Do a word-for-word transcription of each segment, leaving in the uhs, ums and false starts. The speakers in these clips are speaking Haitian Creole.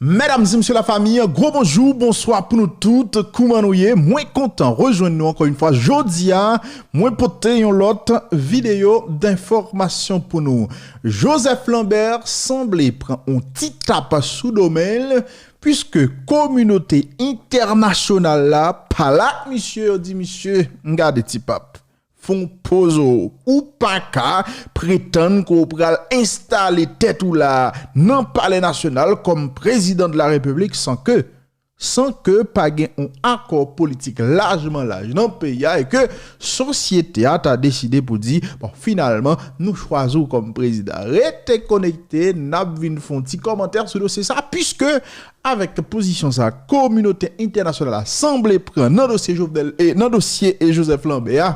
Medam e mesye lafanmi, gwo bonjou, bonswa pou nou tout. Kouman nou ye? Mwen kontan rejwenn nou ankò yon fwa. Jodi a, mwen pote yon lòt videyo denfòmasyon pou nou. Joseph Lambert sanble pran yon ti tap sou do men l, piske kominote entènasyonal la pale ak misye, yo di misye, gade ti pap, fè yon poze w. Ou pa ka pretann ke w pral enstale tèt ou la nan Palè Nasyonal kòm prezidan de la Repiblik san ke, san ke pa gen yon akò politik lajman laj nan peyi a e ke sosyete a ta deside pou di, bon, finalman, nou chwazi w kòm prezidan. Rete konekte, n ap vin fè yon ti kòmantè sou dosye sa, piske avèk pozisyon sa kominote entènasyonal la sanble pran nan dosye Jovenel, e nan dosye e Joseph Lambert a,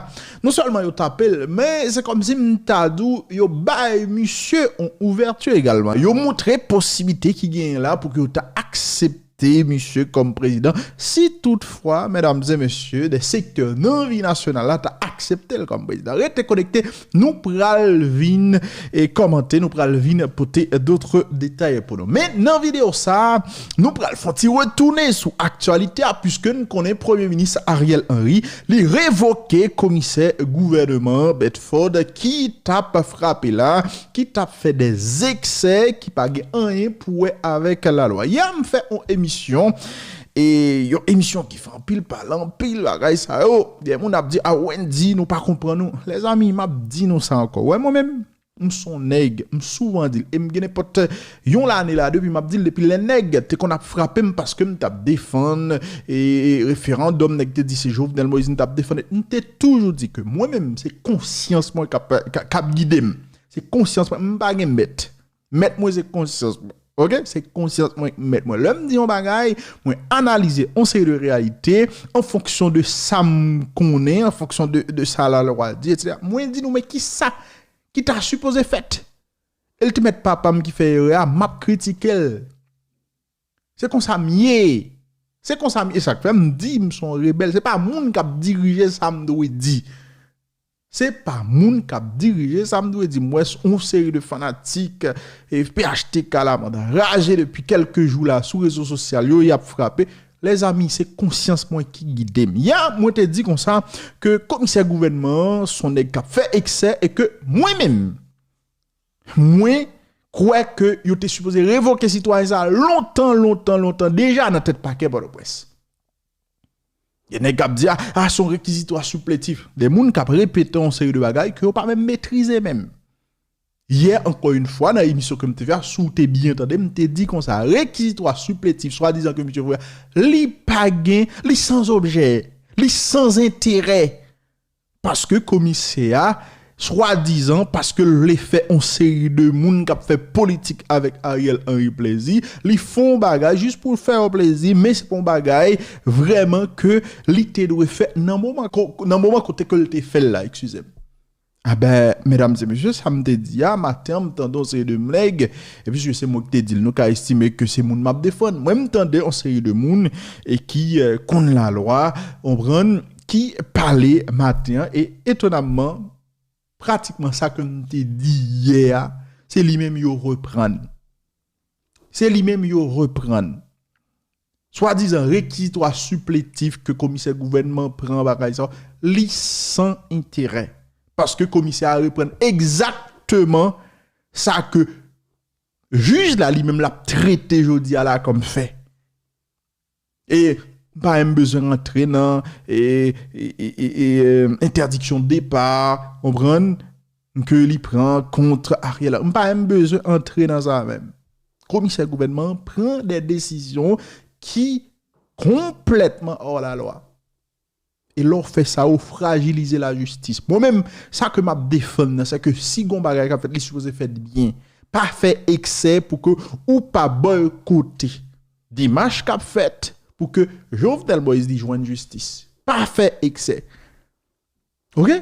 non sèlman yo tape l, men se kòmsi m ta di w yo bay misye yon ouvèti egalman. Yo montre posiblite ki genyen la pou ke yo ta aksepte misye kòm prezidan, si toutfwa, medam e mesye, de sektè nan vi nasyonal la ta aksepte l kòm prezidan. Rete konekte, nou pral vin e kòmante, nou pral vin pote dòt detay pou nou. Men nan videyo sa, nou pral fè yon ti retounen sou aktyalite a, piske n konnen Premye Minis Ariel Henry, li revoke komisè gouvènman Bedford ki t ap frape la, ki t ap fè dèzeksè ki pa gen anyen pou wè avèk lalwa. Yè, m fè yon emisyon, e yon emisyon ki fè anpil pale, anpil bagay sa yo. Gen moun ap di, "A, Wendy, nou pa konprann ou." Lèzanmi, m ap di nou sa ankò. Wè, mwen menm, m se yon nèg, m souvan di l, e m gen nenpòt yon lane la depi m ap di l, depi lè nèg te konn ap frape m paske m t ap defann e, e referandòm, nèg te di se Jovenel Moïse m t ap defann, m te toujou di ke mwen menm, se konsyans mwen k ap, k, k ap gide m. Se konsyans mwen, m pa gen mèt. Mèt mwen se konsyans mwen. Oke? Se konsyans mwen k mèt mwen. Lè m di yon bagay, mwen analize yon seri de reyalite an fonksyon de sa m konnen, an fonksyon de, de sa lalwa di, etsetera. Mwen di nou, men kisa ki ta sipoze fèt? E l te mèt papa m ki fè erè a, m ap kritike l. Se konsa m ye. Se konsa m ye. E sa k fè m di m se yon rebèl. Se pa moun k ap dirije sa m dwe di. Se pa moun k ap dirije sa m dwe di. M wè s-, yon seri de fanatik, e, P H T K la, m anraje depi kèlke jou la sou rezo sosyal yo, y ap frape. Lèzanmi, se konsyans mwen ki gide m. Yè, mwen te di konsa ke komisè gouvènman an se yon nèg k ap fè eksè e ke mwen menm, mwen kwè ke yo te sipoze revoke sitwayen sa a lontan, lontan, lontan, deja nan tèt pakè Pòtoprens. Gen nèg k ap di, a, a, se yon rekizitwa sipletif. De moun k ap repete yon seri de bagay ke yo pa menm metrize menm. Yè, ankò yon fwa, nan emisyon ke m te fè a, si w te byen tande, m te di konsa, rekizitwa sipletif, swadizan ke misye voye, li pa gen, li san objè, li san enterè. Paske komisè a, swadizan, paske l vle fè yon seri de moun k ap fè politik avèk Ariel Henry plezi, li fè yon bagay jis pou l fè yo plezi, men se pa yon bagay vrèman ke li te dwe fè nan moman ko-, nan moman kote ke l te fè l la, eskize m. A ben, medam e mesye, sa m te di a, maten an, m tande yon seri de nèg, e piske se mwen ki te di l, nou ka estime ke se moun m ap defann. Mwen, m tande yon seri de moun e ki, eh, konn lalwa, konprann, ki pale maten an, e etonamman, pratikman sa ke m te di yè a, se li menm yo reprann. Se li menm yo reprann. Swadizan rekizitwa sipletif ke komisè gouvènman pran bagay sa, li san enterè. Paske komisè a reprann egzakteman sa ke jij la li menm l ap trete jodi a la kòm fè. E m pa menm bezwen rantre nan, e, e, e, e, e, e, entèdiksyon depa, konprann, ke li pran kont Ariel. M pa menm bezwen antre nan sa menm. Komisè gouvènman an pran de desizyon ki konplètman hors la loi. E lè w fè sa, ou frajilize lajistis. Mwen menm, sa ke m ap defann nan, se ke si gon bagay k ap fèt, li sipoze fèt byen. Pa fè eksè pou ke ou pa bòykote demach k ap fèt pou ke Jovenel Moïse li jwenn jistis. Pa fè eksè. Oke?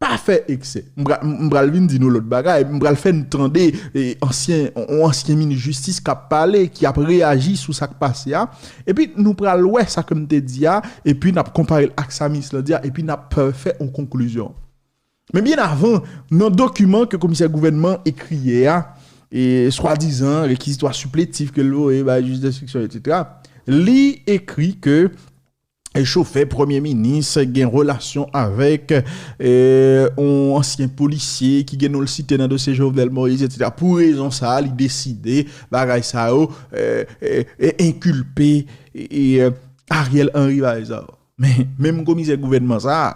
Pa fè eksè. M pra-, m pral vin di nou lòt bagay. M pral fè n tande, e, ansyen, on ansyen minis jistis k ap pale, ki ap reyaji sou sa k pase a. Epi nou pral wè sa ke m te di a, epi n ap konpare l ak sa minis lan di a, epi n ap, e, fè on konklizyon. Men byen avan, nan dokiman ke komisè gouvènman ekri yè a, e swadizan rekizitwa sipletif ke l voye bay jij denstriksyon, etsetera. Li ekri ke e chofè premye minis gen relasyon avèk e, yon ansyen polisye ki gen non l site nan dosye Jovenel Moïse, etsetera. Pou rezon sa a, li deside bagay sa yo e, e, e enkilpe e, e, Ariel Henry bagay sa yo. Men, menm komisè gouvènman sa a,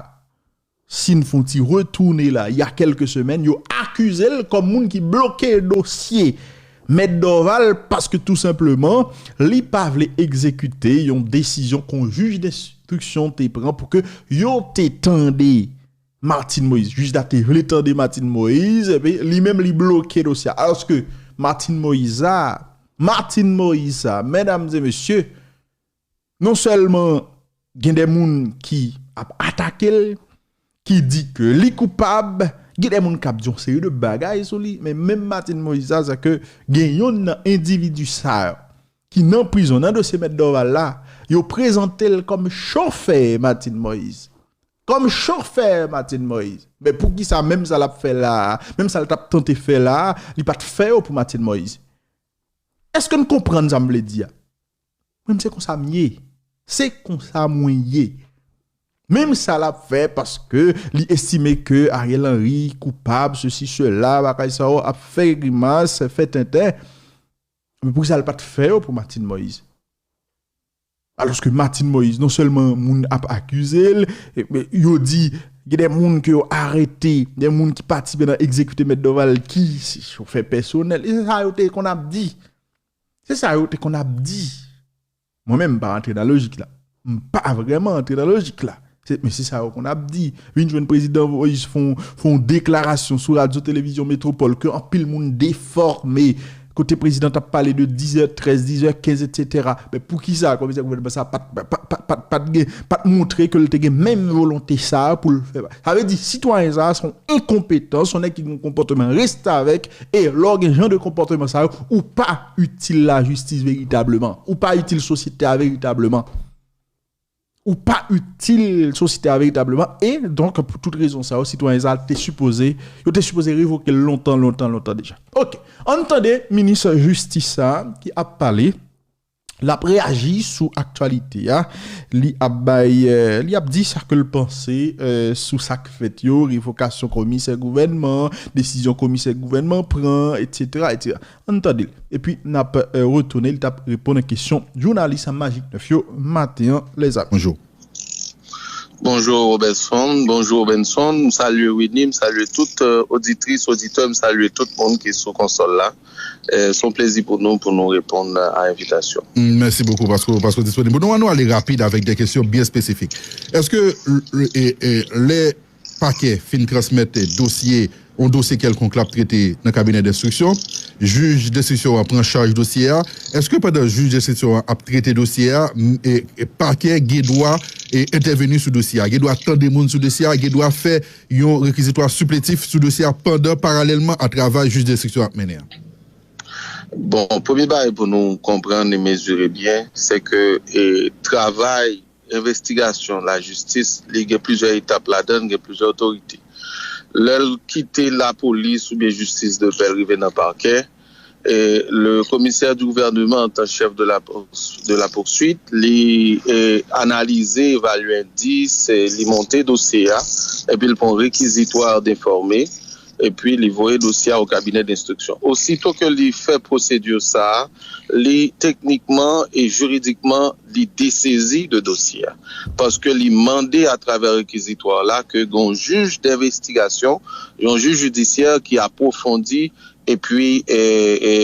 si n fè yon ti retounen la, il y a quelques semaines, yo akize l kòm moun ki bloke dosye Mèt Dorval paske tou senpleman, li pa vle egzekite yon desizyon ke yon jij denstriksyon te pran pou ke yo te tande Martine Moïse. Jij la te vle tande Martine Moïse, epi li menm li bloke dosye a. Alòske Martine Moïse sa, Martine Moïse sa, medam e mesye, non sèlman gen de moun ki ap atake l, ki di ke li koupab, gen de moun k ap di yon seri de bagay sou li, men menm Martine Moïse sa, se ke gen youn nan endividi sa yo ki nan prizon, nan dosye Mèt Dorval la, yo prezante l kòm chofè Martine Moïse. Kòm chofè Martine Moïse. Men poukisa menm sa l ap fè la a, menm sa l t ap tante fè la a, li pa t fè yo pou Martine Moïse? Èske n konprann sa m vle di a? Mwen, se konsa m ye. Se konsa mwen ye. Menm sa l ap fè paske li estime ke Ariel Henry koupab, sesi, sela, bagay sa yo, ap fè grimas, fè tenten. Men poukisa l pa t fè yo pou Martine Moïse? Alòske Martine Moïse, non sèlman moun ap akize l, e, men yo di, gen de moun ke yo arete, de moun ki patisipe nan egzekite Mèt Dorval ki se chofè pèsonèl. E se sa yo te konn ap di. Se sa yo te konn ap di. Mwen menm, m pa rantre nan lojik la. M pa vrèman rantre nan lojik la. Se, men se sa yo konn ap di. Vin jwenn prezidan Moïse fè yon, fè yon deklarasyon sou radyo televizyon Metropole ke anpil moun defòme. Kote prezidan t ap pale de dizè trèz, dizè kenz, etsetera. Men poukisa komisè gouvènman sa pa t, pa, pa, pa, pa, pa t gen, pa t montre ke l te gen menm volonte sa a pou l fè? Sa vle di, sitwayen sa a se yon enkonpetan, se yon nèg ki gen yon konpòtman restavèk, e lè w gen jan de konpòtman sa yo, ou pa itil lajistis veritableman, ou pa itil sosyete a veritableman. Ou pa itil sosyete a veritableman, e donk, pou tout rezon sa yo, sitwayen sa a te sipoze, yo te sipoze revoke l lontan, lontan, lontan deja. Oke, ann tande minis jistis sa a ki ap pale. L ap reyaji sou aktyalite a. Li ap bay, eh, li ap di sa ke l panse, eh, sou sa k fèt yo, revokasyon komisè gouvènman, desizyon komisè gouvènman pran, etsetera, etsetera. Ann tande l. Epi n ap, eh, retounen, li t ap reponn a kesyon jounalis Magik nèf yo maten an, lèzami. Bonjou. Bonjou Robertson, bonjou Robenson, m salye Winnie, m salye tout, eh, oditris, oditè, m salye tout moun ki sou konsòl la. Eh, se yon plezi pou nou, pou nou reponn a envitasyon. Mm, mèsi bokou paske, paske w disponib. Nou, nou ale rapid avèk de kesyon byen espesifik. Èske l, l, e, e, lè pakè fin transmèt dosye, yon dosye kèlkonk l ap trete nan kabinè denstriksyon, jij denstriksyon an pran chaj dosye a, èske pandan jij denstriksyon an ap trete dosye a, m, e, e pakè gen dwa e entèveni sou dosye a, gen dwa tande moun sou dosye a, gen dwa fè yon rekizitwa sipletif sou dosye a pandan, paralèlman a travay jij denstriksyon ap mennen an? Bon, premye bagay pou nou konprann e mezire byen, se ke, e, travay envestigasyon lajistis, li gen plizyè etap ladan l, gen plizyè otorite. Lè l kite lapolis oubyen jistis de pè, l rive nan pakè, e, le commissaire du gouvernement en tant que chef de la, de la poursuite, li, e, analize, evalye endis, e, li monte dosye a, epi l pran rekizitwa d'informer, epi li voye dosye a au cabinet d'instruction. Osito ke li fè pwosedi sa a, li teknikman e jiridikman, li desezi de dosye a. Paske li mande atravè rekizitwa la ke gon jij denvestigasyon, yon jij jidisyè ki apwofondi epi, e, e,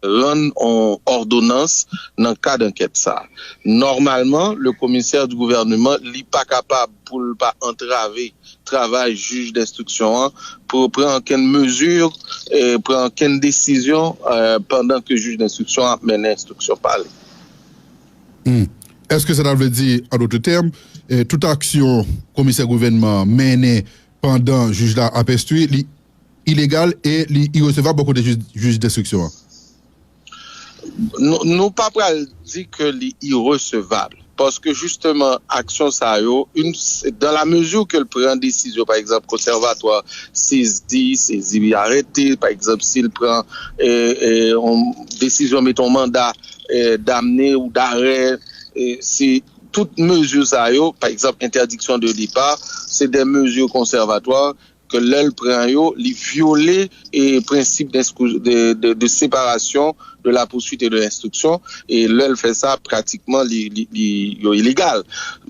rann on òdonans nan kad ankèt sa a. Nòmalman, le commissaire du gouvernement, li pa kapab pou l pa antrave travay jij denstriksyon an, pou pran okenn mezi, e pran okenn desizyon, e, pandan ke jij denstriksyon an ap mennen enstriksyon pa li. Hmm. Èske sa ta vle di, an dòt tèm, e, tout aksyon komisè gouvènman an mennen pandan jij la ap enstwi, li ilegal e li iresevab bò kote jij, jij denstriksyon an? Nou, nou pa pral di ke li iresevab. Paske jisteman, aksyon sa yo, une, dans la mesure ke l pran desizyon, pa egzanp, konsèvatwa sezi, sezi arete, pa egzanp, si l pran e, e, yon desizyon, mete yon manda e, damne ou darè, e, se tout mezi sa yo, pa egzanp, entèdiksyon de depa, se de mezi konsèvatwa ke lè l pran yo, li vyole e, prensip de, de, de separasyon de la poursuite et de l'instruction, e lè l fè sa, pratikman, li, li, li, yo ilegal.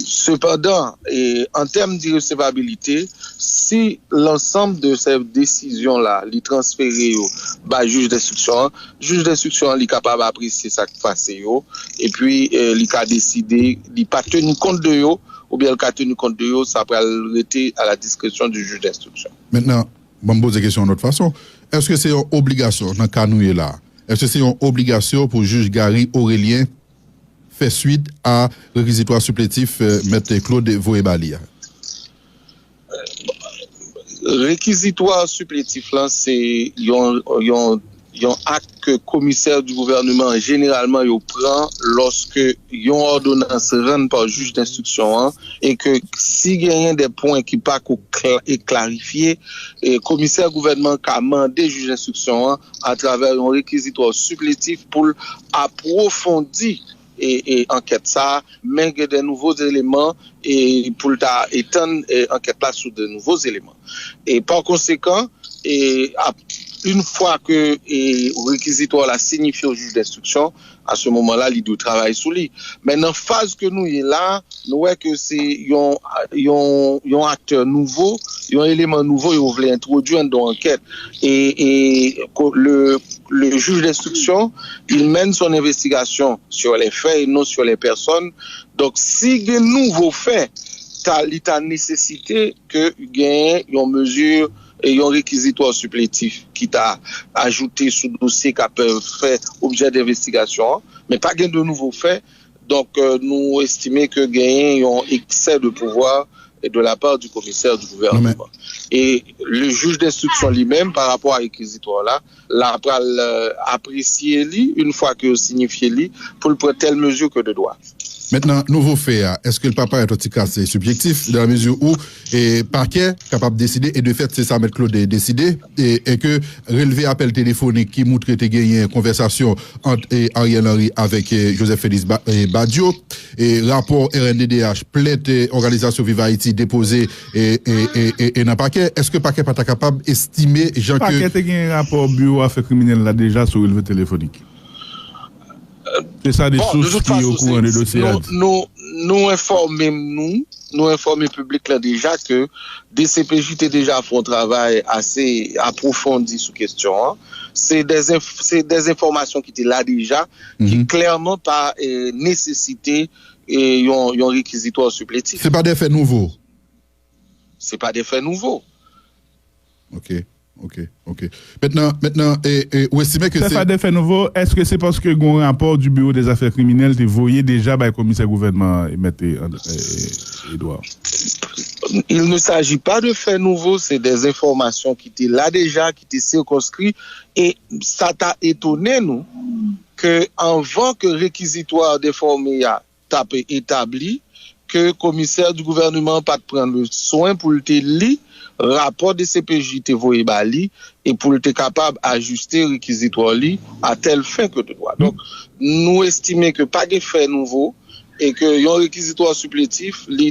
Sepandan, e, an tèm de resevabilite, si lansanm de se desizyon la, li transfere yo bay jij denstriksyon an, jij denstriksyon an, li kapab apresye sa k pase yo, epi e, li ka deside, li pa teni kont de yo, oubyen l ka teni kont de yo, sa pral rete à la discrétion du juge d'instruction. Mentnan, ban m poze kesyon yon lòt fason. Èske se yon obligasyon nan ka nou ye la? Èske se yon obligasyon pou jij Gary Aurelien fè swit a rekizitwa sipletif e, Mèt Claude voye ba li a? Rekizitwa sipletif lan se yon, yon, yon ak ke komisè di gouvènman jeneralman yo pran lòske yon òdonans rann pa jij denstriksyon an e ke si genyen de pwen ki pa ko kla- e klarifye, e komisè gouvènman ka mande jij denstriksyon an atravè yon rekizitwa sipletif pou l apwofondi e, e ankèt sa a, men gen de nouvo eleman e pou l ta etann e, ankèt la sou de nouvo eleman. E pa konsekan, e ap, une fois que e, rekizitwa la signifye au juge d'instruction, à ce moment-là, li dwe travay sou li. Men nan faz ke nou ye la, nou wè ke se yon, yon, yon aktè nouvo, yon eleman nouvo yo vle entwodui anndan yon ankèt. E, e ko- le, le juge d'instruction, il mène son investigation sur les faits et non sur les personnes. Donk, si gen nouvo fè, ta, li ta nesesite ke gen yon mezi e yon rekizitwa sipletif ki ta ajoute sou dosye k ap e, fè objè denvestigasyon an, men pa gen de nouvo fè. Donk, e, nou estime ke genyen yon eksè de pouvwa e de la part du commissaire du gouvernement. E le juge d'instruction li menm, pa rapò a rekizitwa la, la pral e, apresye li, une fois que yo signifye li, pou l pran telle mesure que de droit. Mentnan, nouvo fè a, èske l pa parèt yon ti kras e, sibjektif, dans la mesure où e, pakè kapab deside, e de fèt, se sa Mèt Claude deside, e, e ke relve apèl telefonik ki moutre te genyen konvèsasyon ant e, Ariel Henry avèk e, Joseph Félix Ba- e, Badio, e, rapò R N D D H, plent e, òganizasyon Viv Ayiti depoze e, e, e, e, e nan pakè, èske pakè pa ta kapab estime jan ke Pakè te gen rapò biwo afè kriminèl la deja sou relve telefonik. Se sa de Bon, de sources tout ki façon, okouran de se, dossier a nou, di. Nou, nou enfòme nou, nou enfòme piblik la deja ke D C P J te deja fè yon travay ase apwofondi sou kesyon an. Se de, se de enfòmasyon ki te la deja, ki Mhm. klèman pa e, nesesite e, yon, yon rekizitwa sipletif. Se pa de fè nouvo. Se pa de fè nouvo. Ok, ok, ok. Mentnan, mentnan, e, e, ou estime ke Se se pa de fè nouvo. Èske se paske gon rapò du Bureau des Affaires Criminelles te voye deja bay komisè gouvènman e, Mèt e, e, Edouard? Il ne s'agit pas de faits nouveaux, c'est des informations qui étaient là déjà, qui étaient circonscrits, e sa ta etone nou ke anvan ke rekizitwa de fòme a t ap etabli, ke komisè di gouvènman pa t pran le swen pou l te li rapò D C P J te voye ba li e pou l te kapab ajiste rekizitwa li à telle fin que de droit. Donk, nou estime ke pa gen fè nouvo e ke yon rekizitwa sipletif, li,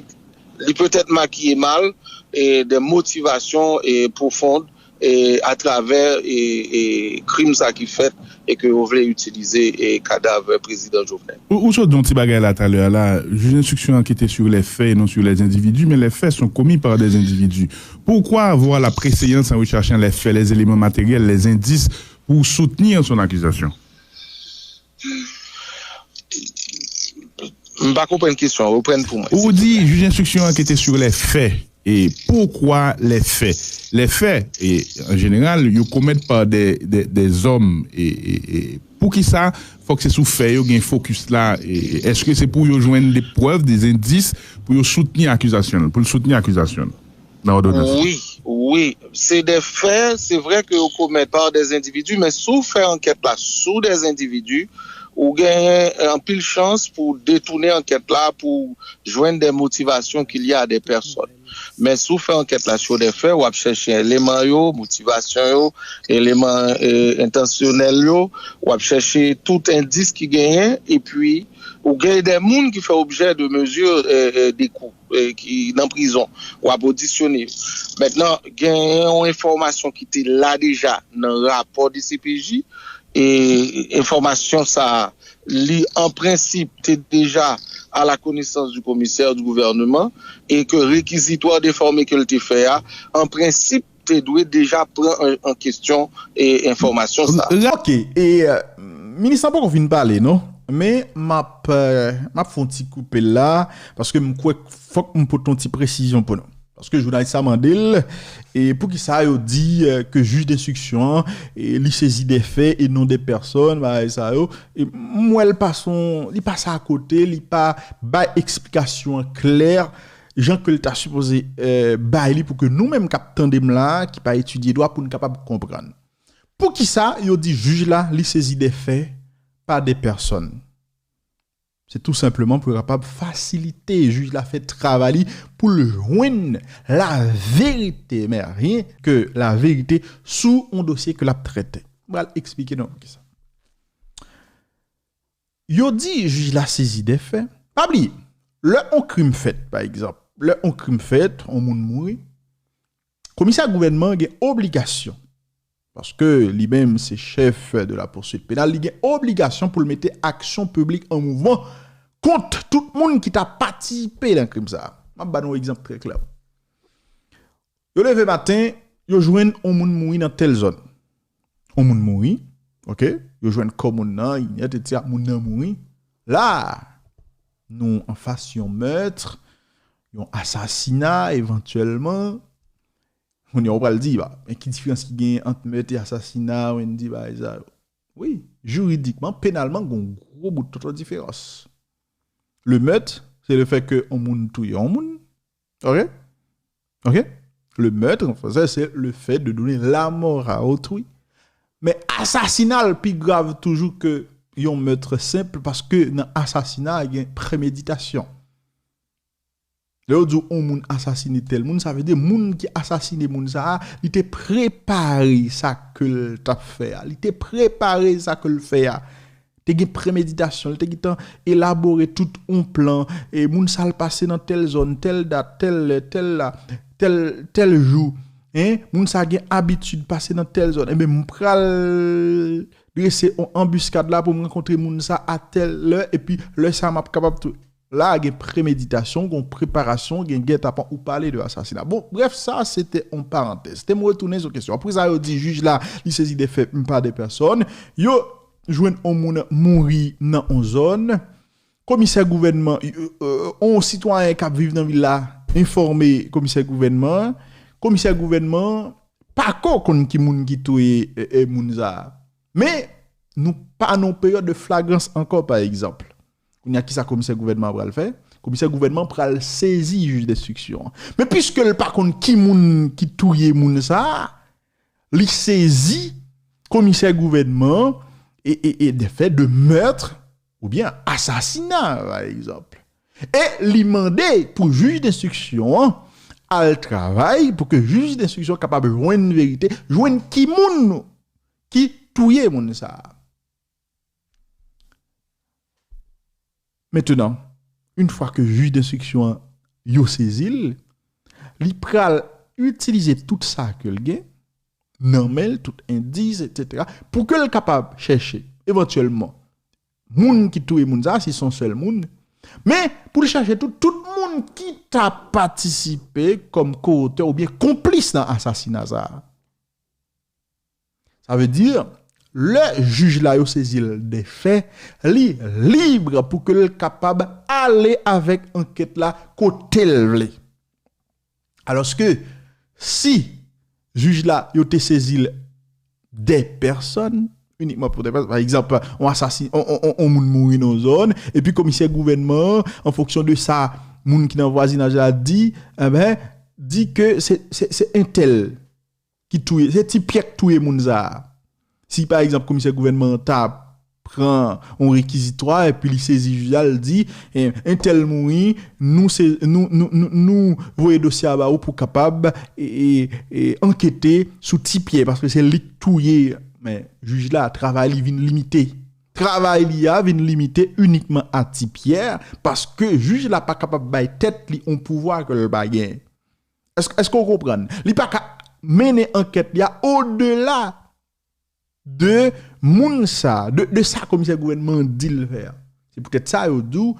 li petèt makiye mal e de motivasyon e pwofon e atravè e, e krim sa ki fèt e ke yo vle itilize e kadav prezidan Jovenel. Ou, ou sot di yon ti bagay la talè a la, juge d'instruction enquête sur les faits et non sur les individus, mais les faits sont commis par des individus. Pourquoi avoir la préséance en recherchant les faits, les éléments matériels, les indices pour soutenir son accusation? M pa konprann kesyon an, reprann pou mwen. Ou di juge d'instruction enquête sur les faits. Et pourquoi les faits? Les faits, et en général, yo commettent par des, des, des hommes. Et, et, et pou ki sa, fòk se sou fè yo gen focus la? Et est-ce que c'est pour yo jwenn des preuves, des indices, pour yo soutenir accusation, pour soutenir accusation nan òdonans? Wi, wi. Se de fè, se vre ke yo komèt pa de endividi, men si w fè ankèt la sou de endividi, Ou genyen anpil chans pou detounen ankèt la, pou jwenn de motivasyon ki lye a de pèsòn. Men si w fè ankèt la sur des faits, w ap chèche eleman yo, motivasyon yo, eleman e, entansyonèl yo, w ap chèche tout endis ki genyen, epi ou genyen de moun ki fè objè de mezi e, e, de kou, e, ki nan prizon, w ap odisyone yo. Mentnan, genyen yon enfòmasyon ki te la deja nan rapò D C P J, e enfòmasyon sa a, li an prensip te deja à la connaissance du commissaire du gouvernement, e ke rekizitwa defòme ke l te fè a, an prensip, te dwe deja pran an, an kesyon e enfòmasyon sa a. Ok, e euh, minis la poko fin pale non, men m ap euh, m ap fè yon ti koupe la, paske m kwè fòk m pote yon ti presizyon pou nou. Paske jounalis la mande l, e poukisa yo di euh, ke jij denstriksyon an e li sezi de fè e non de pèsòn, bagay sa yo. E m wè l pase yon, li pase akote, li pa bay eksplikasyon an klè jan ke l ta sipoze euh, bay li pou ke nou menm k ap tande m la, ki pa etidye dwa, pou n kapab konprann. Poukisa yo di jij la li sezi de fè, pa de pèsòn? Se tou senpleman pou yo kapab fasilite jij la fè travay li, pou l jwenn la verite, men ryen ke la verite sou yon dosye ke l ap trete. M pral eksplike nou poukisa. Yo di jij la sezi de fè. Pa bliye, lè yon krim fèt, pa egzanp, lè yon krim fèt, yon moun mouri, komisè gouvènman an gen obligasyon, paske li menm se chèf de la poursuite pénale, li gen obligasyon pou l mete aksyon piblik an mouvman kont tout moun ki ta patisipe nan krim sa a. M ap ba nou yon egzanp trè klè. Yo leve maten, yo jwenn yon moun mouri nan tèl zòn. Yon moun mouri, ok? Yo jwenn kò moun nan, inyèt, etsetera, moun nan mouri. La, nou anfas yon mèt, yon asasina, evantyèlman. Kounye a, ou pral di, ba, men ki diferans ki genyen ant mèt e asasina, Wendy, bagay sa yo? Wi, jiridikman, penalman, gen yon gwo bout tonton diferans. Le mèt, se le fè ke yon moun touye yon moun, ok? Ok? Le meurtre, en français, c'est le fait de donner la mort à autrui. Men asasina l pi grav toujou ke yon mèt senp, paske nan asasina, gen premeditasyon. Lè yo di w yon moun asasine tèl moun, sa vle di moun ki asasine moun sa a, li te prepare sa ke l t ap fè a. Li te prepare sa ke l fè a. Te gen premeditasyon, li te gentan elabore tout yon plan. E moun sa l pase nan tèl zòn, tèl dat, tèl lè, tèl la, tèl, tèl jou. Hein? Moun sa gen abitid pase nan tèl zòn. Enben, m pral drese yon anbiskad la pou m rankontre moun sa a tèl lè, epi lè sa a m ap kapab tou. La, gen premeditasyon, gen preparasyon, gen gètapan, ou pale de asasina. Bon, brèf, sa, se te yon parantèz. Te m retounen sou kesyon. Apre sa, yo di jij la, li sezi de fè, pa de pèsòn. Yo jwenn yon moun mouri nan yon zòn. Komisè gouvènman, euh, euh, yon sitwayen k ap viv nan vil la, enfòme komisè gouvènman. Komisè gouvènman pa ko konn ki moun ki touye, euh, euh, moun sa a. Men, nou pa nan yon peryòd de flagrans ankò, pa egzanp. Kounye a, kisa komisè gouvènman an pral fè? Komisè gouvènman pral sezi jij denstriksyon an. Men piske l pa konn ki moun ki touye moun sa a, li sezi komisè gouvènman an e, e, e de fè de meurtre oubyen asasina, pa egzanp. E li mande pou jij denstriksyon an al travay pou ke jij denstriksyon kapab jwenn verite, jwenn ki moun ki touye moun sa a. Mentnan, yon fwa ke jij denstriksyon an yo sezi l, li pral itilize tout sa ke l gen, nan men l, tout endis, etsetera, pou ke l kapab chèche, evantyèlman, moun ki touye moun sa a, si se yon sèl moun, men pou l chèche tout, tout moun ki ta patisipe kòm kootè oubyen konplis nan asasina sa a. Sa vle di, lè jij la yo sezi l de fè, li lib pou ke l kapab ale avèk ankèt la kote l vle. Alòske, si jij la yo te sezi l de pèsòn, inikman pou de pèsòn, pa egzanp, yon asasin, yon, yon, yon, yon moun mouri nan yon zòn, epi komisè gouvènman an, an fonksyon de sa, moun ki nan vwazinaj la di, enben, di ke se, se, se entèl ki touye, se Ti Pyè k touye moun sa a. Si, pa egzanp, komisè gouvènman an ta pran yon rekizitwa, epi li sezi jij la, l di, eh, entèl mouri, nou se, nou, nou, nou, nou voye dosye a ba ou pou kapab, e, e, e, ankete sou Ti Pyè, paske se li k touye. Men jij la, travay li vin limite. Travay li a vin limite inikman a Ti Pyè, paske jij la pa kapab bay tèt li yon pouvwa ke l pa gen. Èske, èske w konprann? Li pa ka mennen ankèt li a odela de moun sa, de, de sa komisè gouvènman an di l fè a. Se poutèt sa yo di w,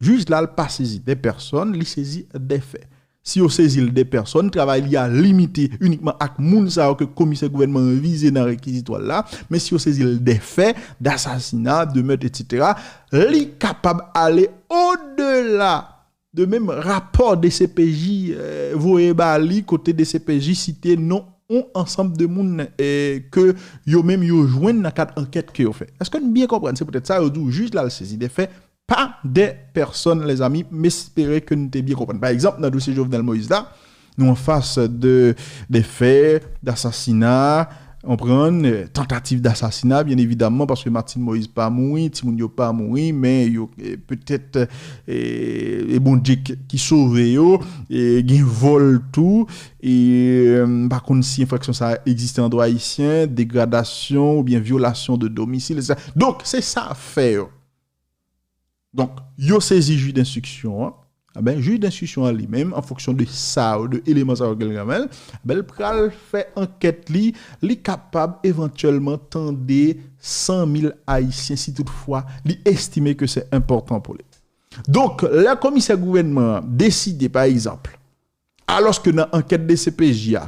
jij la, l pa sezi de pèsòn, li sezi de fè. Si yo sezi l de pèsòn, travay li a limite inikman ak moun sa yo ke komisè gouvènman an vize nan rekizitwa l la, men si yo sezi l de fè, dasasina, de mèt, etsetera, li kapab ale odela de menm rapò D C P J, eh, voye ba li, kote D C P J site non yon ansanm de moun, eh, ke yo menm yo jwenn nan kad ankèt ke yo fè. Èske n byen konprann? Se poutèt sa yo di w jij la l sezi de fè, pa de pèsòn, lèzanmi. M espere ke n te byen konprann. Pa egzanp, nan dosye Jovenel Moïse la, nou anfas de, de fè, dasasina, konprann, eh, tantativ dasasina, byen evidaman, paske Martine Moïse pa mouri, timoun yo pa mouri, men yo, eh, petèt, eh, e Bondye k-, ki sove yo, e gen vòl tou, e, eh, m pa konn si enfraksyon sa a egziste an dwa ayisyen, degradasyon oubyen vyolasyon de domisil, etsetera. Donk, se sa fè yo. Donk, yo sezi jij denstriksyon an. Enben, jij denstriksyon an li menm, an fonksyon de sa yo, de eleman sa yo ke l gen nan men l, enben, l pral fè ankèt li, li kapab evantyèlman tande san mil Ayisyen si toutfwa li estime ke se enpòtan pou li. Donk, lè komisè gouvènman an deside, pa egzanp, alòske nan ankèt D C P J a,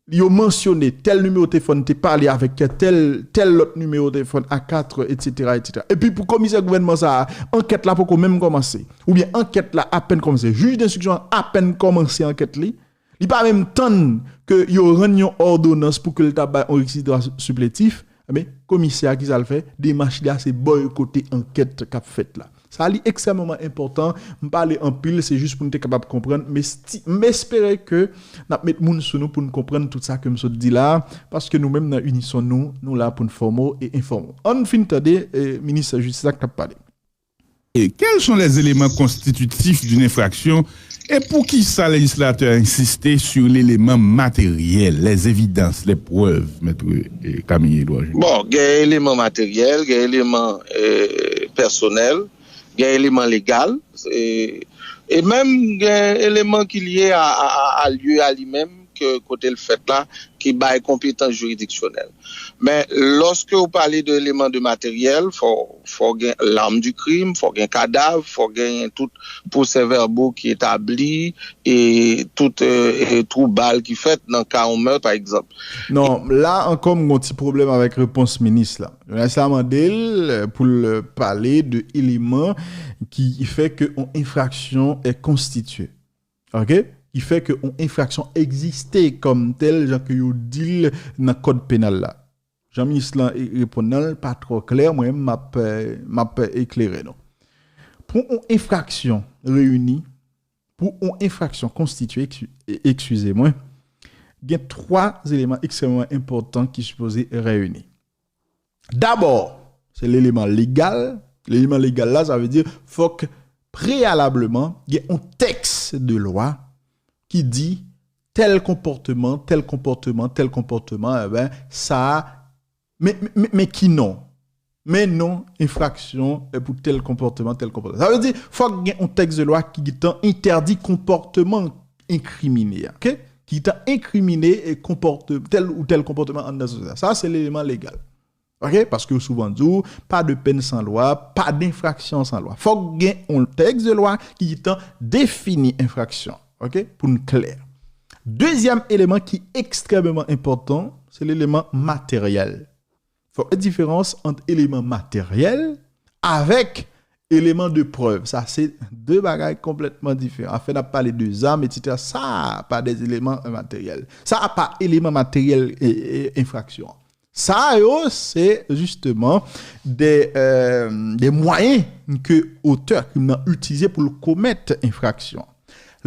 yo mansyone tèl nimewo telefòn te pale avèk tèl, tèl lòt nimewo telefòn a kat, etsetera, etsetera. Epi pou komisè gouvènman sa a, ankèt la poko menm kòmanse. Oubyen ankèt la apèn kòmanse. Jij denstriksyon an apèn kòmanse ankèt li. Li pa menm tann ke yo rann yon òdonans pou ke l ta bay yon rekizitwa sipletif. Enben, komisè a, ki sa l fè? Demach li a, se bòykote ankèt k ap fèt la. Sa li ekstrèmeman enpòtan. M pale anpil, se jis pou n te kapab konprann. M esti-, m espere ke n ap met moun sou nou pou n konprann tout sa ke m sot di la, paske nou menm nan Inison Nou, nou la pou n fòme w e enfòme w. Ann fin tande, eh, minis jistis la k t ap pale. Et quels sont les éléments constitutifs d'une infraction et poukisa lejislatè a ensiste sur l'élément matériel, les évidences, les preuves, Maître, eh, Camille Edouard Junior? Bon, gen eleman materyèl, gen eleman, eh, pèsonèl, gen eleman legal, e, e menm gen eleman ki lye a, a, a, a lye a li menm, ke kote l fèt la, ki bay konpetans jiridiksyonèl. Men, lòske w pale de eleman de materyèl, fò, fò gen l'arme du crime, fò gen kadav, fò gen tout procès-verbaux ki etabli, e tout, eh, eh, twou bal ki fèt nan ka yon mèt, pa egzanp. Non, la ankò, m gon ti pwoblèm avèk repons minis la. Jounalis la mande l, eh, pou l pale de eleman ki fè ke yon enfraksyon est constituée. Ok? Ki fè ke yon enfraksyon egziste kòm tèl, jan ke yo di l nan kòd penal la. Jan minis lan e-, reponn nan l pa twò klè, mwen menm m ap, eh, m ap eklere nou. Pou yon enfraksyon reyini, pou yon enfraksyon konstitye, eski-, e-, eskize mwen, gen twa eleman ekstrèmeman enpòtan ki sipoze reyini. Dabò, se leleman legal. Leleman legal la, sa vle di fòk preyalableman gen yon tèks de lwa ki di tèl konpòteman, tèl konpòteman, tèl konpòteman, enben, sa a, men, men, men ki non? Men non enfraksyon, eh, pou tèl konpòteman, tèl konpòteman. Sa vle di, fòk gen yon tèks de lwa ki gentan entèdi konpòteman enkrimine a, ok? Ki gentan enkrimine e konpòte, tèl ou tèl konpòteman anndan sosyete. Sa, se leleman legal. Ok? Paske yo souvan di w, pas de peine sans loi, pas d'infraction sans loi. Fòk gen yon tèks de lwa ki gentan defini enfraksyon. Ok? Pou n klè. Dezyèm eleman ki ekstrèmeman enpòtan, se leleman materyèl. Fòk gen diferans ant eleman materyèl avèk eleman de prèv. Sa se de bagay konplètman diferan. Afè n ap pale de zam, etsetera, sa pa de eleman materyèl. Sa pa eleman materyèl, e, e, enfraksyon an. Sa yo, se jisteman de, euh, de mwayen ke otè krim nan itilize pou l komèt enfraksyon.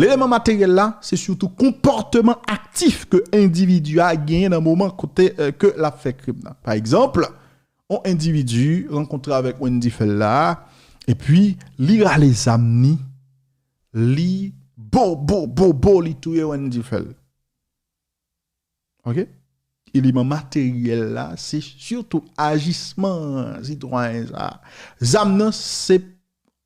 Leleman materyèl la, se sitou konpòteman aktif ke endividi a genyen nan moman kote, euh, ke l ap fè krim nan. Pa egzanp, yon endividi rankontre avèk Wendy Phèl la, epi li rale zam ni, li bo, bo, bo, bo, li touye Wendy Phèl. Ok? Eleman materyèl la, se sitou ajisman sitwayen sa. Zam nan, se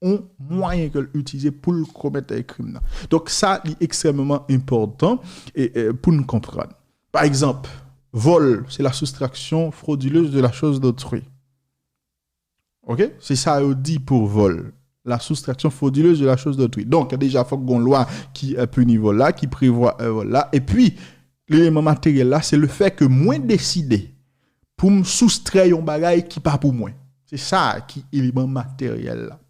yon mwayen ke l itilize pou l komèt krim nan. Donk, sa, li ekstrèmeman enpòtan e, e, pou n konprann. Pa egzanp, vol, c'est la soustraction frauduleuse de la chose d'autrui. Ok? Se sa yo di pou vol. La soustraction frauduleuse de la chose d'autrui. Donk, deja, fòk gon lwa ki eh, pini vol la, ki prevwa eh, vol la. Epi, leleman materyèl la, se le fè ke mwen deside pou m soustrè yon bagay ki pa pou mwen. Se sa ki eleman materyèl la.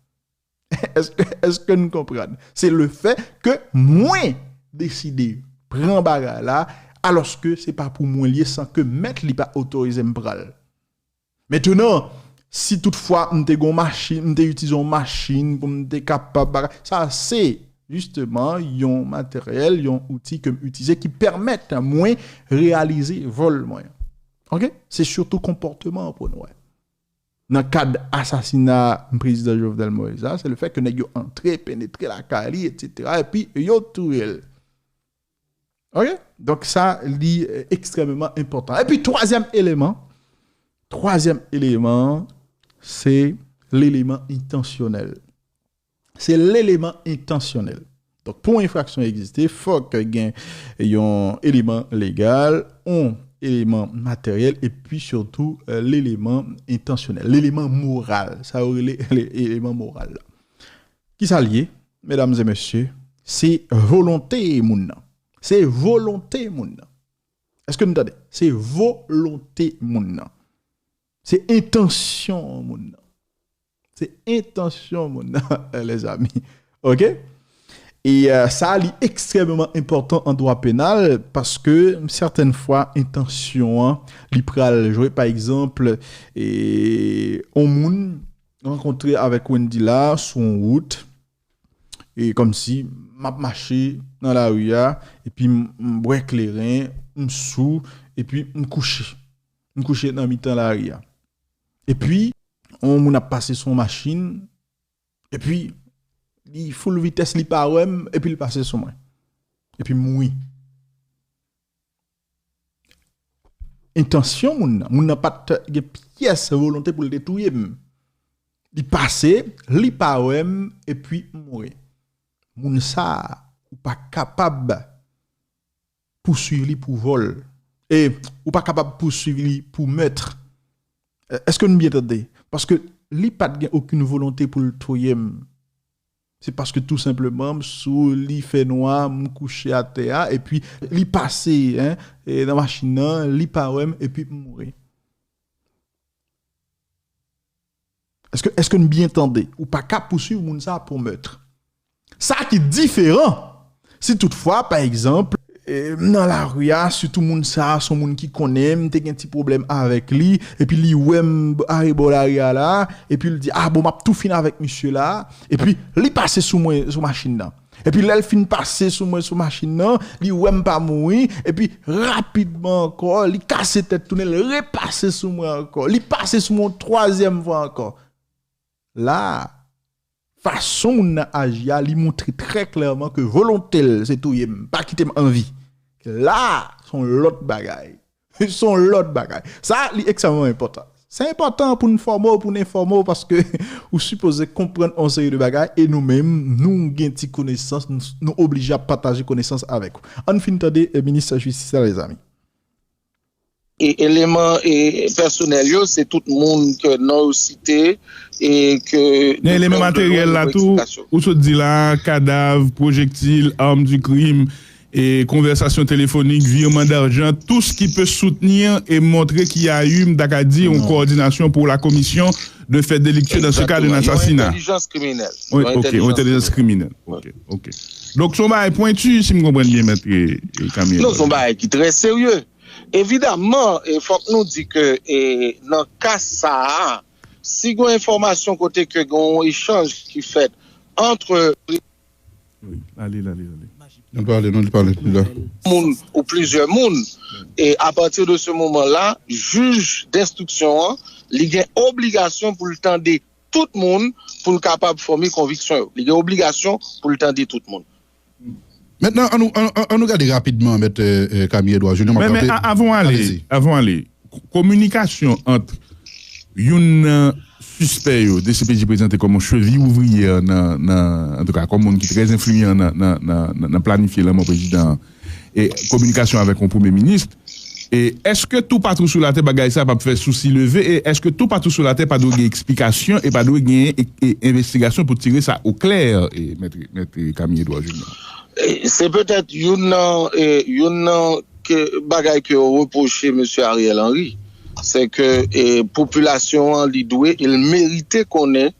Èske, èske n konprann? Se le fè ke mwen deside pran bagay la, alòske se pa pou mwen li ye san ke mèt li pa otorize m pran l. Mentenan, si toutfwa m te gon machin, m te itilize yon machin pou m te kapab bagay, sa se jisteman yon materyèl, yon outi ke m itilize ki pèmèt mwen reyalize vòl mwen. Ok? Se sitou konpòteman an pou n wè. Nan kad asasina prezidan Jovenel Moïse la, se le fè ke nèg yo antre, penetre lakay li, etsetera, epi yo touye l. Ok? Donk sa, li eh, ekstrèmeman enpòtan. Epi twazyèm eleman, twazyèm eleman, se leleman entansyonèl. Se leleman entansyonèl. Donk, pou yon enfraksyon egziste, fòk gen yon eleman legal, yon eleman materyèl, epi sitou eh, leleman entansyonèl, leleman moral. Sa yo rele le- eleman moral la. Kisa l ye, medam e mesye? Se volonte moun nan. Se volonte moun nan. Èske nou tande? Se volonte moun nan. Se entansyon moun nan. Se entansyon moun nan, lèzami. Ok? E euh, sa, li ekstrèmeman enpòtan an dwa penal paske sètèn fwa entansyon an, li pral jwe. Pa egzanp, e, yon moun rankontre avèk Wendy la sou yon wout, e kòmsi m ap mache nan lari a, epi m, m bwè kleren, m sou, epi m kouche. M kouche nan mitan lari a. Epi, yon moun ap pase sou yon machin, epi li full vitès, li pa wè m, epi li pase sou mwen. Epi m mouri. Entansyon moun nan, moun nan pa t gen pyès volonte pou l te touye m. Li pase, li pa wè m, epi m mouri. Moun sa a, ou pa kapab pouswiv li pou vòl. E ou pa kapab pouswiv li pou mèt. Èske n byen tande? Paske li pa t gen okenn volonte pou l touye m. Se paske tou senpleman m sou, li fè nwa, m kouche atè a, epi li pase, en, e nan machin nan, li pa wè m, epi m mouri. Èske, èske n byen tande? Ou pa ka pouswiv moun sa pou mèt. Sa ki diferan, si toutfwa, pa egzanp, e, m nan lari a, sitou moun sa a se yon moun ki konnen m, m te gen ti pwoblèm avèk li, epi li wè m arebò lari a la, epi l di, a bon, m ap tou fin avèk misye la, epi li pase sou mwen, sou machin nan. Epi lè l fin pase sou mwen sou machin nan, li wè m pa mouri, epi rapidman ankò, li kase tèt tounen, l repase sou mwen ankò. Li pase sou mwen yon twazyèm fwa ankò. La, fason moun nan aji a, li montre trè klèman ke volonte l se touye m, pa kite m anvi. La, se yon lòt bagay. Se yon lòt bagay. Sa, li ekstrèmman enpòtan. Se enpòtan pou n fòme w, pou n enfòme w, paske ou sipoze konprann yon seri de bagay, e nou menm, nou gen ti konesans, nou, nou oblije ap pataje konesans avèk ou. Ann fin tande, eh, minis jistis la, lezanmi. E eleman e pèsonèl yo, se tout moun ke non yo site e ke... Gen eleman materyèl la tou, ou sot di la, kadav, pwojektil, arme du crime, e konvèsasyon telefonik, virman dajan, tout ce qui peut soutenir et montrer qu'il y a eu, m ta ka di, yon kowòdinasyon pour la commission de faits délictueux dans ce cas d'un assassinat. Entèlijans kriminèl. Wi, ok, yon entèlijans kriminèl. Ok, ok. Donk, se yon bagay pwenti, si m konprann byen, mèt, e, e, Camille. Non, se yon bagay ki trè serye. Evidaman, e, fòk nou di ke, e, nan ka sa a, si gen enfòmasyon kote ke gen yon echanj ki fèt ant... Wi, ale, ale, ale. Li pale, non, li pale, li la. Moun ou plizyè moun, e apati de se moman la, jij denstriksyon an, Li gen obligasyon pou l tande tout moun, pou l kapab fòme konviksyon yo. Li gen obligasyon pou l tande tout moun. Mentnan, ann nou, ann, ann nou gade rapidman, mèt eh, eh, Camille Edouard Junior. Men, men avan ale, avan ale, kominikasyon ant youn nan sispè yo, D C P J prezante kòm yon cheviy ouvriyè nan, nan, antouka, kòm moun ki trè enfliyan nan, nan, nan, nan planifye lanmò prezidan an, e kominikasyon avèk yon premye minis, e èske toupatou sou latè bagay sa p ap fè sousi leve? E èske toupatou sou latè pa dwe gen eksplikasyon e pa dwe gen e, e, envestigasyon pou tire sa oklè, e, mèt, mèt Camille Edouard Junior? Se petèt youn nan, youn nan ke, bagay ke yo repwoche Mesye Ariel Henry, se ke popilasyon an li dwe, e l merite konnen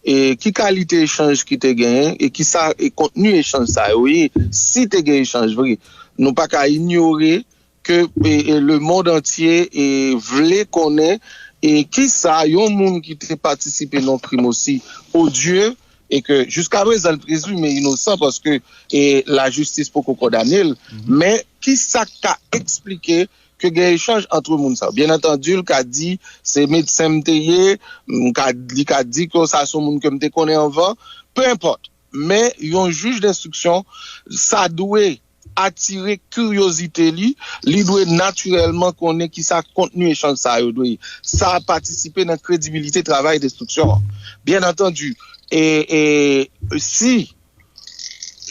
e ki kalite echanj ki te genyen e ki sa e kontni echanj sa yo ye, si te gen echanj vre. Nou pa ka inyore ke e, e, lemond antye e, vle konnen e ki sa yon moun ki te patisipe nan krim osi odye e ke jiska prezan l prezime inosan paske e, lajistis poko kondane l, men ki sa k ka eksplike ke gen echanj ant moun sa yo. Byen antandi, l ka di se medsen m te ye, m ka, li ka di ke sa se yon moun ke m te konnen anvan, pe enpòt. Men yon jij denstriksyon, sa dwe atire kiryozite li, li dwe natirèlman konnen ki sa kontni echanj sa yo dwe ye. Sa patisipe nan kredibilite travay denstriksyon an. Byen antandi, e, e si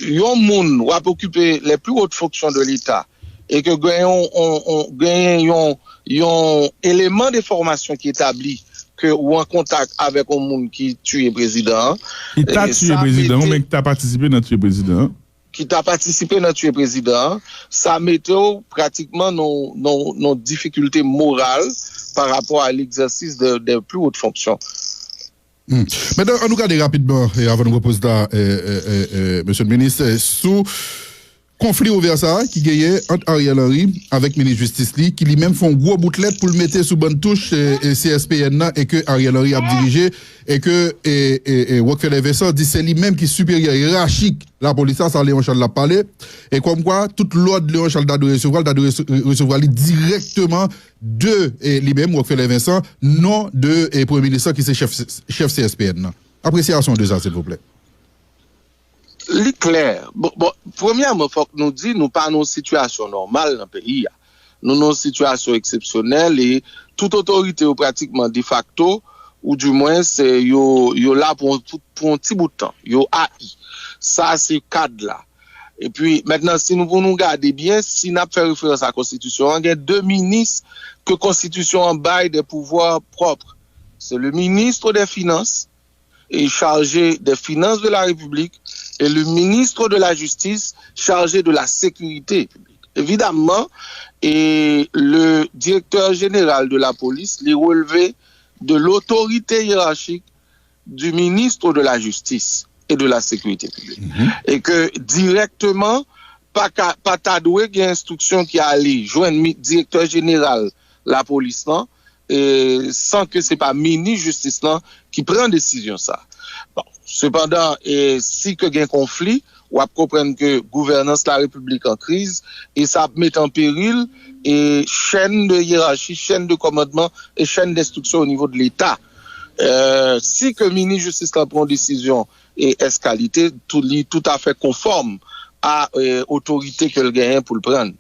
yon moun w ap okipe les plus hautes fonctions de l'État e ke gen yon, yon, yon, gen yon, yon eleman de fòmasyon ki etabli ke ou an kontak avèk yon moun ki tiye prezidan an. Ki ta tiye prezidan an, oubyen ki ta patisipe nan tiye prezidan an. Ki ta patisipe nan tiye prezidan an, sa mete w pratikman nan yon difikilte moral pa rapò a legzèsis de, de pli wot fonksyon. Hmm. Mentnan, ann nou gade rapidman, e avan nou repoze la, e, e, e, e, Mesye le Minis, e, sou konfli ouvè sa a ki genyen ant Ariel Henry avèk minis jistis li, ki li menm fè yon gwo bout lèt pou l mete sou bann touch e, e, C S P N nan e ke Ariel Henry ap dirije e ke e, e, e, Rockefeller Vincent di se li menm ki siperyè yerachik lapolis la, sa Léon Charles l ap pale, e kòmkwa tout lòd Léon Charles ta dwe resevwa, l ta dwe resevwa li dirèkteman de e, li menm, Rockefeller Vincent, non de e, premye minis lan ki se chèf, chèf C S P N nan. Apresyasyon w de sa, silvouplè. Li klè. Bon, bon, premyèman, fòk nou di nou pa nan yon sitiyasyon nòmal nan peyi a. Nou nan yon sitiyasyon eksepsyonèl e tout otorite yo pratikman defakto, ou dimwen se yo, yo la pou yon, pou, pou yon ti bout tan. Yo ayi. Sa se kad la. Epi, mentnan, si nou pou nou gade byen, si n ap fè referans a konstitisyon an, gen de minis ke konstitisyon an bay de pouvwa pwòp. Se le ministre des Finances, e chargé des Finances de la République, et le ministre de la Justice, chargé de la Sécurité publique. Évidemment, et le directeur général de la police, li releve de l'autorité hiérarchique du ministre de la Justice et de la Sécurité publique. E ke dirèkteman, pa ka, pa ta dwe gen enstriksyon ki ale jwenn mi, direktè jeneral lapolis lan, e, san ke se pa minis jistis lan ki pran desizyon sa. Bon, sepandan, e, si ke gen konfli, w ap konprann ke gouvènans larepiblik an kriz, e sa ap mete an peril e chèn de yerachi, chèn de kòmandman e chèn denstriksyon o nivo de Leta. E, si ke minis jistis lan pran desizyon e eskalite, tou, li toutafè konfòm a e, otorite ke l genyen pou l pran.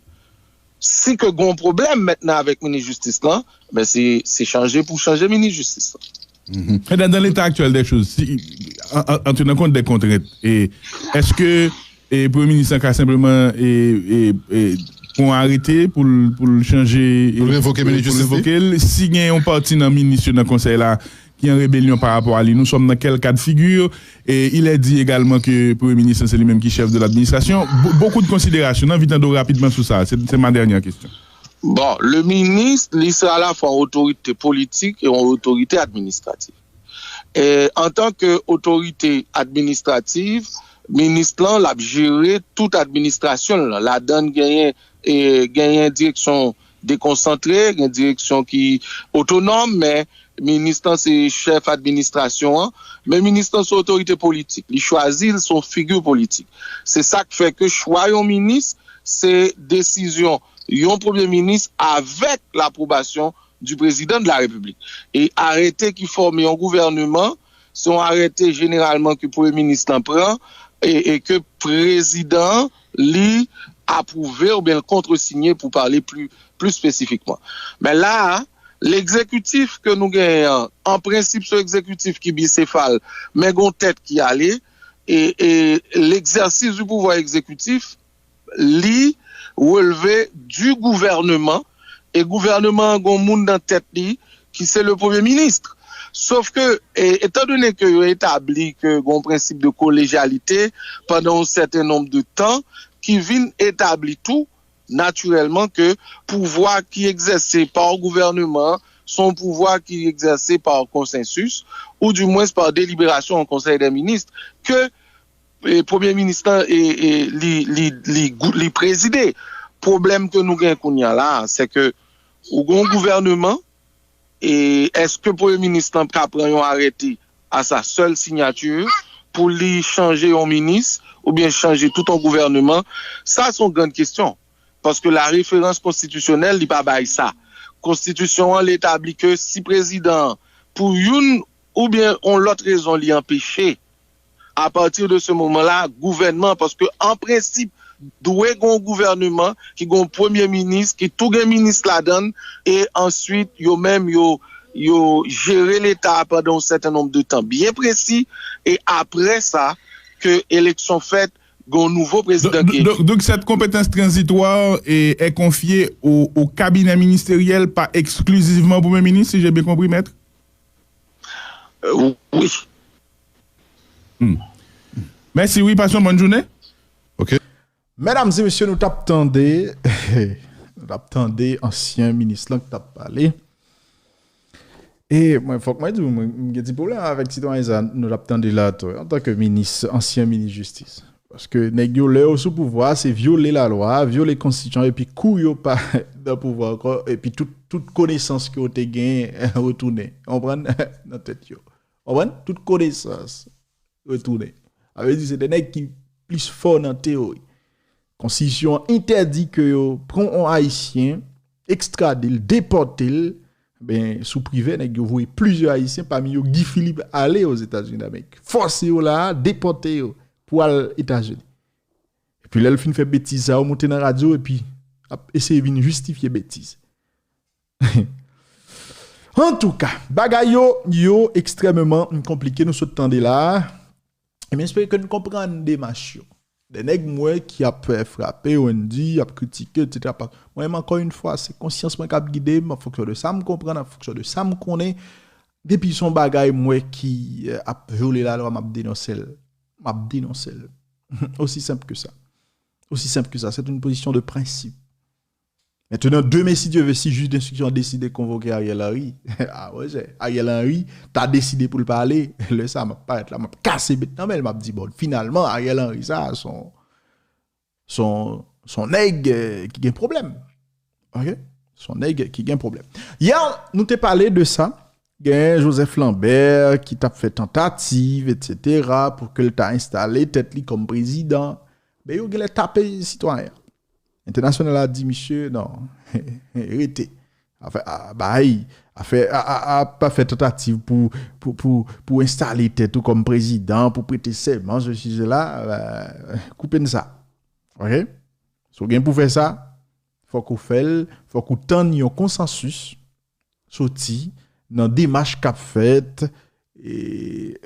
Si ke gen yon pwoblèm mentnan avèk minis jistis lan, ben se, se chanje pou chanje minis jistis lan. Men dan, dan leta aktyèl dè choz, si, an, an, an tenan kont dè kontrent, e, èske e, premye minis lan ka senpleman e, e, e, pran arete pou l, pou l chanje, e, Pou l revoke minis jistis li? Revoke l? Si gen yon pati nan minis yo nan konsèy la ki an rebelyon pa rapò a li, nous sommes dans quel cas de figure? Et il est dit également que premye minis lan se li menm ki chèf de ladministrasyon. Bo- Beaucoup de considérations. Nan anvi tande w rapidman sou sa. Se, se ma dènyè kesyon. Bon, le minis, li se alafwa yon otorite politik e yon otorite administratif. E, antan ke otorite administratif, minis lan, l ap jere tout administrasyon l lan. Ladan l genyen, e, genyen direksyon dekonsantre, gen direksyon ki otonòm, men minis lan se chèf administrasyon an, men minis lan se otorite politik. Li chwazi l, se yon figi politik. Se sa k fè ke chwa yon minis, se desizyon yon premye minis avèk lapwobasyon du président de la République. E arete ki fòme yon gouvèneman, se yon arete jeneralman ke premye minis lan pran e, e ke prezidan an li apwouve oubyen l kontresiyen pou pale pli, pli espesifikman. Men la a, legzekitif ke nou genyen an, an prensip se yon egzekitif ki bisefal, men gen yon tèt ki ale, e, e l'exercice du pouvoir exécutif, li releve du gouvèneman, e gouvèneman an gon moun nan tèt li ki se le premye minis. Sof ke, e, etan done ke yo etabli ke gon prensip de kolejyalite pandan yon sèten nonb de tan ki vin etabli tou, natirèlman, ke pouvwa ki egzèse pa gouvèneman an se yon pouvwa ki egzèse pa konsansis, ou dimwens pa deliberasyon an konsèy dè minis, ke e, premye minis lan e, e, li, li, li, gou- li prezide. Pwoblèm ke nou gen kounye a la, se ke ou gen yon gouvèneman, e èske premye minis lan ka pran yon arete a sa sèl sinyati pou li chanje yon minis oubyen chanje tout yon gouvèneman? Sa se yon grann kesyon. Paske la referans konstitisyonèl li pa bay sa. Konstitisyon an li etabli ke si prezidan an, pou youn oubyen yon lòt rezon, li anpeche, apati de se moman la, gouvènman, paske an prensip, dwe gen yon gouvèneman ki gen yon premye minis, ki tou gen minis ladan l, e answit, yo menm, yo, yo jere Leta a pandan yon sèten nonb de tan byen presi, e apre sa, ke eleksyon fèt, gen yon nouvo prezidan ki eli. Donk, donk, cette compétence transitoire est, est confiée au, au cabinet ministériel, pas exclusivement au Premier ministre, si j'ai bien compris, maître? Euh, oui. Hmm. Mèsi, wi, pase yon bòn jounen. Ok. Medam e mesye, nou t ap tande, nou t ap tande ansyen minis lan ki t ap pale. E mwen, fòk mwen di w, mwen, m gen ti pwoblèm avèk sitwayen sa nou t ap tande la tou, antanke minis, ansyen minis jistis. Paske nèg yo, lè yo sou pouvwa, se vyole lalwa, vyole konstitisyon, epi kou yo pa nan pouvwa ankò, epi tout, tout konesans ke yo te gen retounen, w konprann, nan tèt yo. W konprann? Tout konesans retounen. Sa vle di se de nèg ki plis fò nan teyori. Konstitisyon an entèdi ke yo pran yon Ayisyen, ekstrade l, depòte l. Ben, sou prive, nèg yo voye plizyè Ayisyen, pami yo Guy Philippe, ale Ozetazini Damerik. Fòse yo la a, depòte yo pou al Etazini. Epi lè l fin fè betiz sa, yo moute nan radyo epi ap eseye vin jistifye betiz. Antouka, bagay yo, yo ekstrèmeman konplike, nou sot tande la a. E m espere ke n konprann demach yo. De nèg m wè ki ap fè frape, Wendy, ap kritike, etsetera. Pa- Mwen menm, ankò yon fwa, se konsyans mwen k ap gide m, an fonksyon de sa m konprann, an fonksyon de sa m konnen. Depi se yon bagay m wè ki, eh, ap vyole lalwa, m ap denonse l. M ap denonse l. Osi senp ke sa. Osi senp ke sa. C'est une position de principe. Maintenant, demen, si Dieu veut, si jij denstriksyon an deside konvoke Ariel Henry, a, monchè, Ariel Henry ta deside pou l pa ale, lè sa a, m ap parèt la, m ap kase bèt nan men l, m ap di, bon, finalman, Ariel Henry sa a, se yon, se yon, se yon nèg, eh, ki gen pwoblèm. Ok? Se yon nèg ki gen pwoblèm. Yè, nou te pale de sa. Gen Joseph Lambert ki t ap fè tantativ, etsetera, pou ke l ta enstale tèt li kòm prezidan. Men yo genlè tape sitwayen an. Entènasyonal la di, misye, non, rete. Afè, a, bay, afè, a, a, a, pa fè tantativ pou, pou, pou, pou enstale tèt ou kòm prezidan, pou prete sèman, sesi, sela, euh, koupe n sa. Ok? Si w gen pou fè sa, fòk ou fè l, fòk ou tann yon konsansis soti nan demach k ap fèt, e,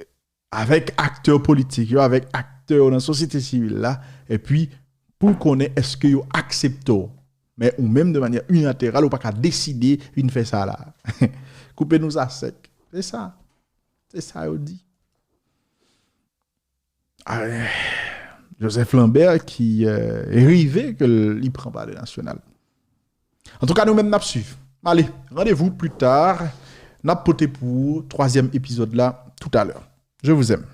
avèk aktè politik yo, avèk aktè yo nan sosyete sivil la, epi pou konnen èske yo aksepte w. Men ou menm, de manyè inilateral, ou pa ka deside vin fè sa la. Koupe nou sa sèk. Se sa. Se sa yo di. Ah, Joseph Lambert ki, euh, rive ke li pran Palè Nasyonal. Antouka, nou menm n ap swiv. Ale, randevou pli ta. N ap pote pou ou twazyèm epizòd la toutalè. Je vous aime.